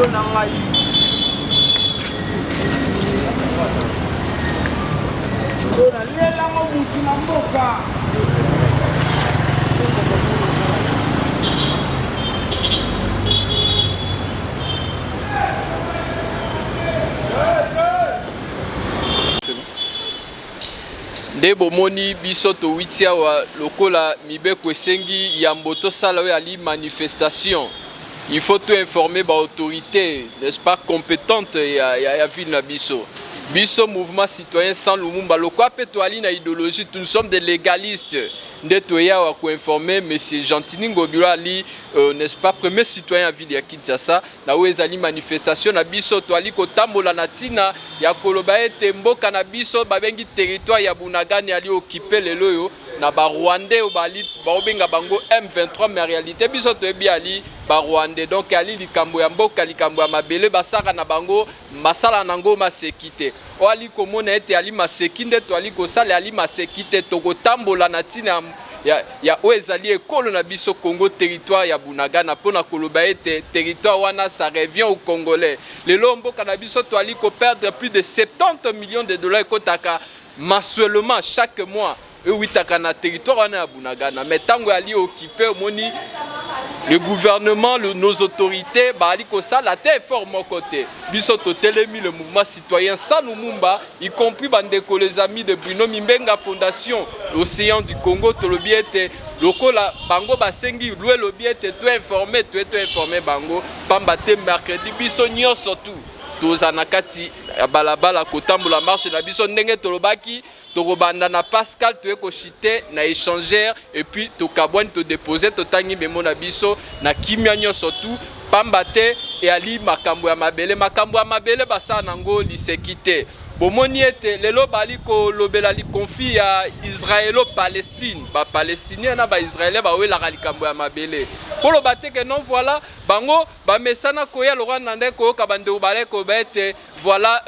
Lelo na ngai. Lelo nalelango mutu na mboka. Nde bomoni biso towiti awa lokola mibeko esengi yambo tosala oyo ali manifestation, il faut to informer ba autorités, n'est-ce pas, compétentes ya, ya, ya ville na biso. Biso mouvement citoyen sans Lumumba lokola mpe toali na idéologie, nous sommes des légalistes, nde toye awa koinformer monsieur Gentiny Ngobila ali n'est-ce pas, premier citoyen ya ville ya Kinshasa. Na oyo ezali manifestation na biso, toali kotambola na ntina ya koloba ete mboka na biso babengi territoire ya Bunagana ali occupé lelo oyo na ba Rwandais oyo bali baobenga bango M23, mais en réalité biso toyebi ali ba Rwandais. Donc ali likambo ya mboka, likambo ya mabele, basaka na bango masala nango maseki te. Oyo ali komona ete ali maseki nde toali kosala ali maseki te. Tokotambola na ntina ya oyo ezali ekolo na biso Congo, territoire ya Bunagana, mpona koloba ete territoire wana ça revient au Congolais. Lelo mboka na biso toali koperdre plus de 70 millions de dollars ekotaka mensuellement chaque mois ewitaka na territoire wana ya Bunagana. Mais ntango ali occupé, omoni le gouvernement, nos autorités baali kosala te effort moko te. Biso totelemi, le mouvement citoyen sans Lumumba, y compris bandeko les amis de Bruno Mimbenga Fondation l'Océan du Congo, tolobi ete lokola bango basengi loi elobi ete to informer, to to informer bango, pamba te mercredi biso nyonso tu toza na kati ya balabala kotambola marche na biso ndenge tolobaki. Tokobanda na Pascal, toye koshite na échangeur et puis tokabwani, todepose, totangi memo na biso na kimia nyonso tu, pamba te eyali makambo ya mabele. Makambo ya mabele basala nango liseki te. Bomoni ete lelo bali kolobela likonflit ya Israélo-Palestine, bapalestinien na baisraélien bawelaka likambo ya mabele. Koloba te ke non, voilà, bango bamesana koya lokola na nde koyoka bandeko balai koloba ete voilà,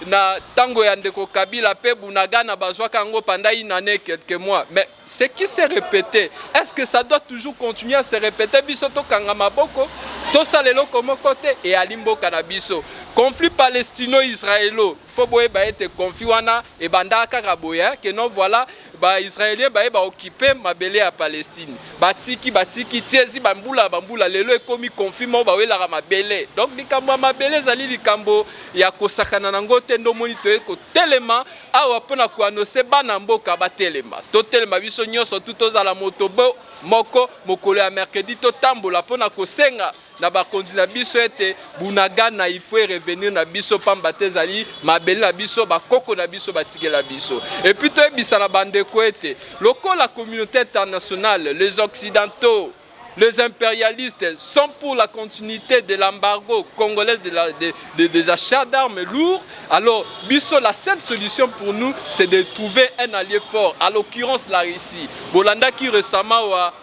na tango ya ndeko Kabila pe Bunagana bazwaka yango pendant une année quelques mois. Mais ce qui s'est répété, est-ce que ça doit toujours continuer à se répéter? Biso tokanga maboko, tosala eloko moko te, eyali mboka na biso. Conflit palestino-israélo, faut boyeba ete conflit wana ebandaka kaka boye ke non, voilà, baisraélien baye baoccuper mabele ya Palestine, batiki batiki tiezi bambula bambula, lelo ekomi conflit moko bawelaka mabele. Donc likambo ya mabele ezali likambo ya kosakana nango te. Nde omoni toye kotelema awa mpona koannoncer bana mboka batelema, totelema biso nyonso tu, tozala moto bo moko. Mokolo ya mercredi totambola mpona kosenga na bakonzi na biso ete Bunagana il faut revenir na biso, pamba te ezali mabele na biso, bakoko na biso batikela biso. Et puis toyebisa na bandeko ete lokola communauté internationale, les occidentaux, les impérialistes sont pour la continuité de l'embargo congolais de la, de, de, des achats d'armes lourdes, alors biso, la seule solution pour nous, c'est de trouver un allié fort, à l'occurrence la Russie. Bolandaki récemment wa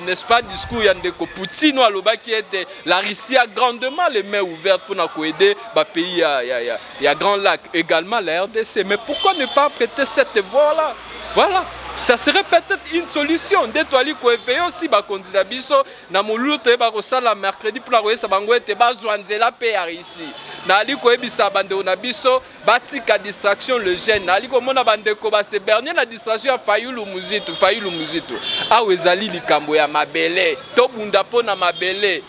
n'est-ce pas, discours ya ndeko Poutine alobaki ete la Russie a grandement les mains ouvertes pour aider ba pays ya Grand Lac, également la RDC. Mais pourquoi ne pas prêter cette voie-là? Voilà, ça serait peut-être une solution. Nde toali koéveiller aussi bakonzi na biso na molulu toyeba kosala mercredi mpona koyebisa bango ete bazwa nzela mpe ya Russie. Naali koyebisa bandeko na biso batika distraction le jeune. Naali komona bandeko base bernier na distraction ya Fayulu Muzitu, Fayulu Muzitu. Awa ezali likambo ya mabele, tobunda mpo na mabele.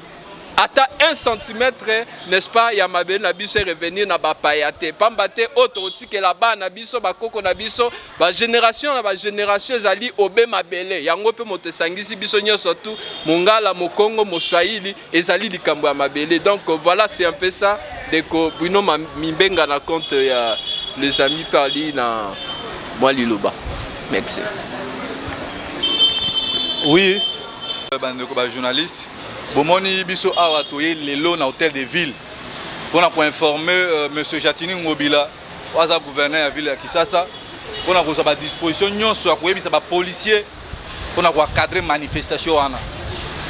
Ata 1 centimètre, n'est-ce pas, ya mabele na biso revenir na bapaya te, pamba te oyo tokotikela bana na biso, bakoko na biso, bagénération na bagénération, ezali obe mabele yango mpe moto esangisi biso nyonso tu, mongala, mokongo, moswahili, ezali likambo ya mabele. Donc voilà, c'est un peu ça, ndeko Bruno Mimbenga, na compte ya les amis parli na mwa liloba. Merci. Oui, bandeko bajournaliste, bomoni biso awa toye lelo na hôtel de ville mpona koinformer monsieur Gentiny Ngobila oyo aza gouverneur ya ville ya Kinshasa, mpona kozwa badisposition nyonso ya koyebisa bapolicier mpona koencadrer manifestation wana.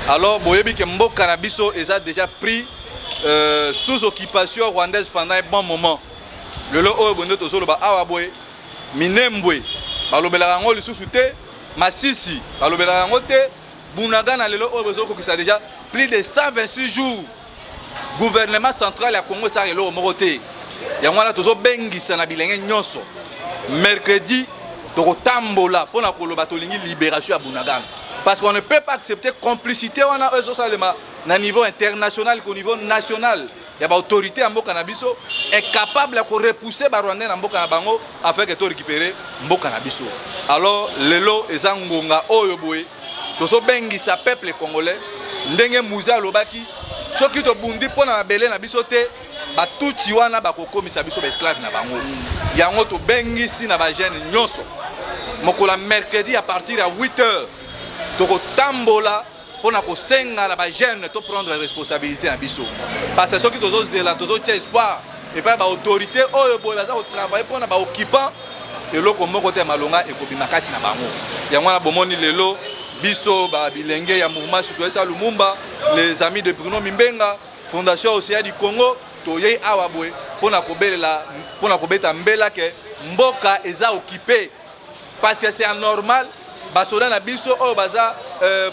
Alors boyebi ke mboka na biso eza déjà pris sous occupation rwandaise pendant un bon moment. Lelo oyo bonde tozoloba awa boye, Minembwe balobelaka yango lisusu te, Masisi balobelaka yango te, Bunagana lelo oyo bozokokisa déjà plus de 126 jours. Gouvernement central ya Congo esalaka eloko moko te. Yango wana tozobengisa na bilenge nyonso mercredi tokotambola mpo na koloba tolingi liberation ya Bunagana, parce qu'on ne peut pas accepter complicité wana oyo ezosalema na niveau international qu'au niveau national ya baautorité ya mboka na biso, incapable ya korepousser Barwandais na mboka na bango afin que torécupérer mboka na biso. Alors lelo eza ngonga oyo boye tozobengisa peuple congolais. Ndenge Mzee alobaki, soki tobundi mpo na mabele na biso te, Batutsi wana bakokomisa biso baesclave na bango. Yango tobengisi na bajeune nyonso, mokolo ya mercredi à partir ya 8 heures tokotambola mpona kosenga na bajeune to prendre responsabilité na biso, parce que soki tozozela, tozotia espoir epai baautorité oyo boye baza kotravailler mpona baoccupant, eloko moko te ya malonga ekobima kati na bango. Yango wana bomoni lelo biso babilenge ya Mouvement citoyen sa Lumumba, les Amis de Bruno Mimbenga, Fondation Océan du Congo, toyei awa boye mpona kobelela, mpona kobeta mbela ke mboka eza occupé, parce que c'est anormal. Basoda na biso oyo baza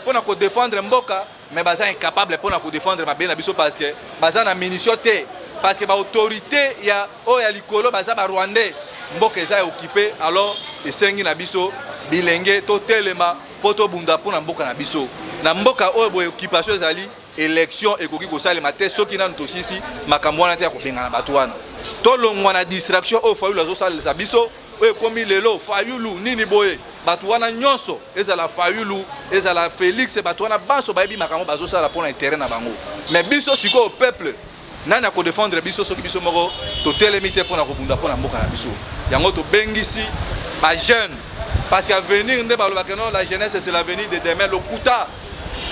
mpona kodéfendre mboka, mais baza incapable mpona kodéfendre mabe na biso, parce que baza na munition te, parce que baautorité ya oyo ya likolo baza Barwandais. Mboka eza occupé. Alors esengi na biso bilenge totelema mpo tobunda mpona mboka na biso. Na mboka oyo boye occupation ezali, élection ekoki kosalema te soki nanu tosisi makambo wana te ya kobengana bato wana. Tolongwa na distraction oyo Fayulu azosalisa biso, oyo ekomi lelo Fayulu nini boye. Bato wana nyonso, ezala Fayulu, ezala Félix, bato wana banso bayebi makambo bazosala mpona intérêt na bango. Mais biso sikoyo peuple, nani akodéfendre biso soki biso moko totelemi te mpona kobunda mpona mboka na biso? Yango tobengisi bajeune, parce que avenir nde balobaka non, la jeunesse, c'est l'avenir de demain. Lokuta,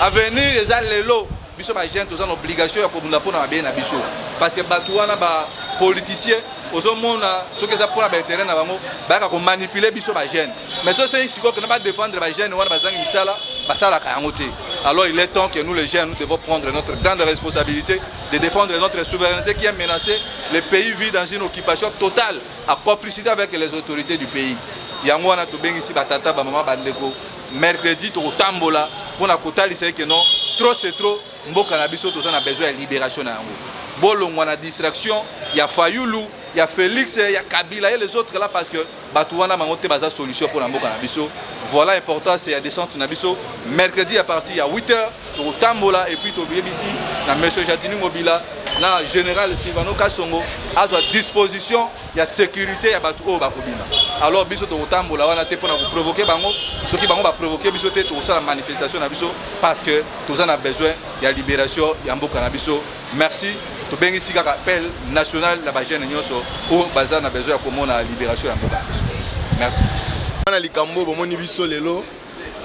avenir eza lelo. Biso bajeune toza na obligation ya kobunda mpona mabele na biso, parce que bato wana bapoliticien, ozomona soki eza mpona baintérêt na bango, bayaka komanipuler biso bajeune. Mais so soki sikoyo kena badéfendre bajeune wana bazangi misala, basalaka yango te. Alors il est temps que nous les jeunes, nous devons prendre notre grande responsabilité de défendre notre souveraineté qui est menacée. Le pays vit dans une occupation totale, à complicité avec les autorités du pays. Yango wana tobengisi batata, bamama, bandeko, mercredi tokotambola mpona kotalisa eke non, trop c'est trop. Mboka na biso toza na besoin ya libération na yango. Bolongwa na distraction ya Fayulu, ya Félix, ya Kabila et les autres là, parce que bato wana bango te baza solution mpona mboka na biso. Voilà importance ya descente na biso mercredi à partir ya 8 heures, tokotambola. Et puis toyebisi na monsieur Gentiny Ngobila na général Silvano Kasongo azwa disposition ya sécurité ya bato oyo bakobima. Alors biso tokotambola wana te mpona koprovoquer bango. Soki bango baprovoquer biso te, tokosala manifestation na biso, parce que toza na besoin ya libération ya mboka na biso. Merci. Tobengisi kaka appel national na bajeune nyonso oyo baza na besoin ya komona libération ya mboka na biso. Merci. Na likambo bomoni biso lelo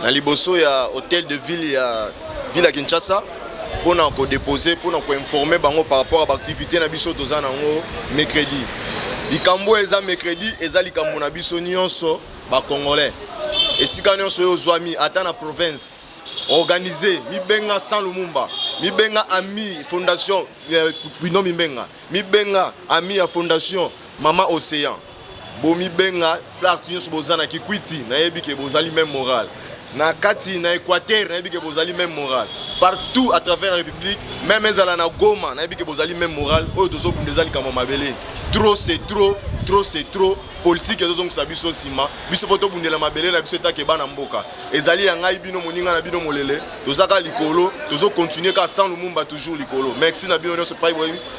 na liboso ya hôtel de ville ya ville ya Kinshasa mpona kodéposer, mpona koinformer bango par rapport à baactivité na biso toza nango mercredi. Likambo eza mercredi eza likambo na biso nyonso Bacongolais. Esika nyonso oyo ozwami, ata na province, organise, mibenga Sans Lumumba, mibenga Ami Fondation Bruno Mimbenga, mibenga Ami ya Fondation Mama Océan, bomibenga place nyonso boza. Na Kikwit, nayebi ke bozali même moral. Na kati na Équateur, nayebi ke bozali même moral. Partout à travers la République, même ezala na Goma, nayebi ke bozali même moral. Oyo tozobunda eza likambo mabele. Trop c'est trop, trop c'est trop. Politique ezozongisa biso nsima. Biso fo tobundela mabele na biso etake bana mboka. Ezali ya ngai bino, moninga na bino molele. Toza kaka likolo, tozocontinuer kaka Sans Lumumba, toujours likolo. Merci na bino nyonso. Pai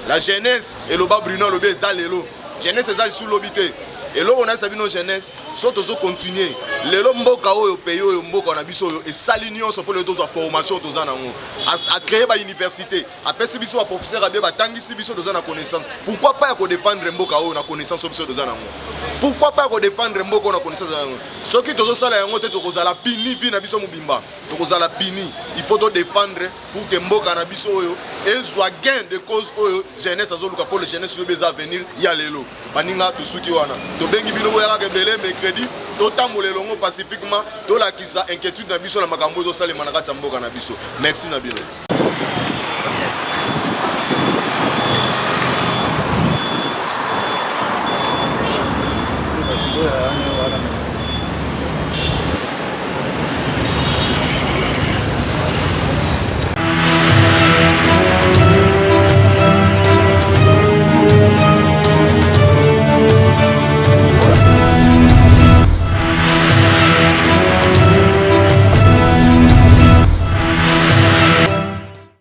la jeunesse eloba, Bruno alobi, eza lelo. Jeunesse eza lisu lobi te. Eloko nayesa bino jeunesse, so tozocontinuer lelo, mboka oyo, pays oyo, mboka na biso oyo esali nyonso mpo lelo tozwa formation toza nango, acréer bauniversité, apesi biso baprofesseur abie, batangisi biso, toza na connaissance. Pourquoi pas ya kodéfendre mboka oyo na connaissance oyo biso toza nango? Pourquoi pas ya kodéfendre mboka oyo na connaissance yango? Soki tozosala yango te, tokozala puni vie na biso mobimba, tokozala puni. Il faut todéfendre pour que mboka na biso oyo ezwa gain de cause oyo jeunesse azoluka, mpo le jeunesse oyo eza avenir ya lelo. Baninga, tosuki wana. Tobengi bino boya kaka ebele mercredi, totambola elongo pacifiquement, tolakisa inquiétude na biso na makambo ezosalema na kati ya mboka na biso. Merci na bino.